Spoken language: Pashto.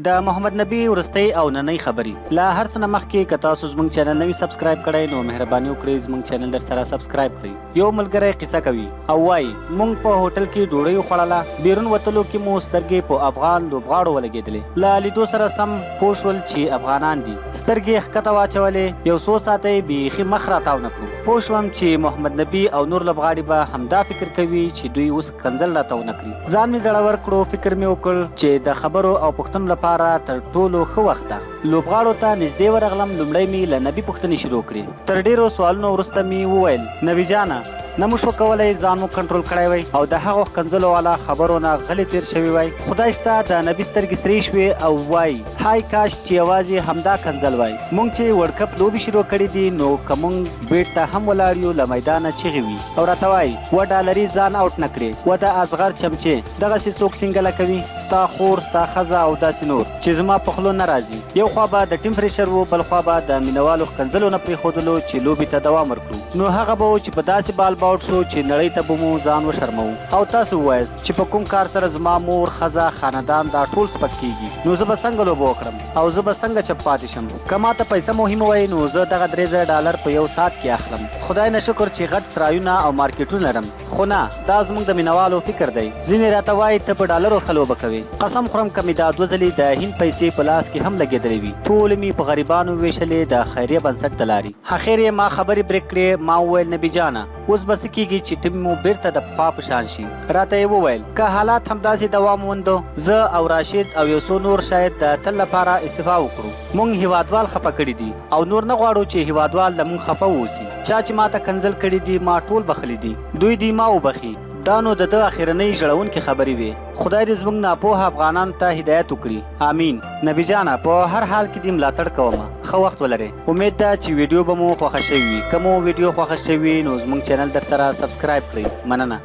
د محمد نبي وروستۍ او ننۍ خبرې. له هر څه نه مخکې که تاسو زموږ چینل نه وي سبسکرایب کړی نو مهرباني وکړئ زموږ چینل درسره سبسکرایب کړئ. یو ملګری قصه کوي او وايي موږ په هوټل کې ډوډۍ وخوړله، بیرون وتلو کې مو سترګې په افغان لوبغاړو ولګېدلې، له لیدو سره سم پوه شول چې افغانان دي، سترګې یې ښکته واچولې، یو څو ساعته یې بیخي مخ راتاو نه کړو. پوه شوم چې محمد نبي او نور لوبغاړي به همدا فکر کوي چې دوی اوس ښکنځل راته ونه کړي. ځان مې زړور کړو، فکر مې وکړ چې د خبرو او پوښتنو لپاره تر ټولو ښه وخت ده. لوبغاړو ته نږدې ورغلم، لومړی مې له نبي پوښتنې شروع کړې. تر ډېرو سوالونو وروسته مې وویل، نبي جانه! نه مو شو کولی ځان مو کنټرول کړی وای او د هغو ښکنځلو والا خبرو نه غلي تېر شوي وای؟ خدای شته د نبي سترګې سرې شوې او وايي، های کاش چې یوازې همدا کنځل وای. مونږ چې ورلډ کپ لوبې شروع کړې دي نو که مونږ بیټ ته هم ولاړ یو له میدانه چیغې وي او راته وايي، وه ډالري ځان اوټ نه کړې، وه د اصغر چمچې، دغسې څوک سینګله کوي، ستا خور، ستا ښځه او داسې نور چې زما په خوله نه راځي. یو خوا به د ټیم پریشر و، بل خوا به د مینوالو ښکنځلو نه پرېښودلو چې لوبې ته دوام ورکړو. نو هغه به و چې په داسې بال به اوټ شو چې نړۍ ته به مو ځان وشرموو او تاسو ووایاست چې په کوم کار سره زما مور، ښځه، خاندان دا ټول سپک کېږي نو زه به څنګه لوبه وکړم او زه به څنګه چپ پاتې شم؟ که ماته پیسه مهمه وای نو زه دغه 3000 ډالر په یو ساعت کې اخلم. خدای نه شکر چې غټ سرایونه او مارکیټونه لرم. خو نه دا زموږ د مینوالو فکر دی. ځینې راته وایي ته په ډالرو ښه لوبه کوې. قسم خورم که مې دا دوه ځلې د هند پیسې په لاس کې هم لګیدلې وي ټولې مې په غریبانو وویشلې د خیریه بنسټ د لارې. اخر یې ما خبرې بریک کړې ما وویل نبي جانه! اوس به څه کیږي چې ټیم مو بیرته د پخوا په شان شي؟ راته یې وویل، که حالات همداسې دوام وموند، زه او راشد او یو څو نور شاید د تل لپاره استعفا وکړو. موږ هیوادوال خفه کړي دي او نور نه غواړو چې هیوادوال له موږ خفه واوسي. چا چې ماته کنځل کړي دي، ما ټول بخښلي دي. دوی دي ما وبخښي. دا نو د ده اخرنۍ ژړونکې خبرې وې. خدای دې زموږ ناپوهه افغانانو ته هدایت وکړي. امین. نبي جانه په هر حال کې دې ملاتړ کوم. ښه وخت ولرې. امید ده چې ویډیو به مو خوښه شوې وي. که مو ویډیو خوښه شوې وي نو زموږ چینل درسره سبسکرایب کړئ. مننه.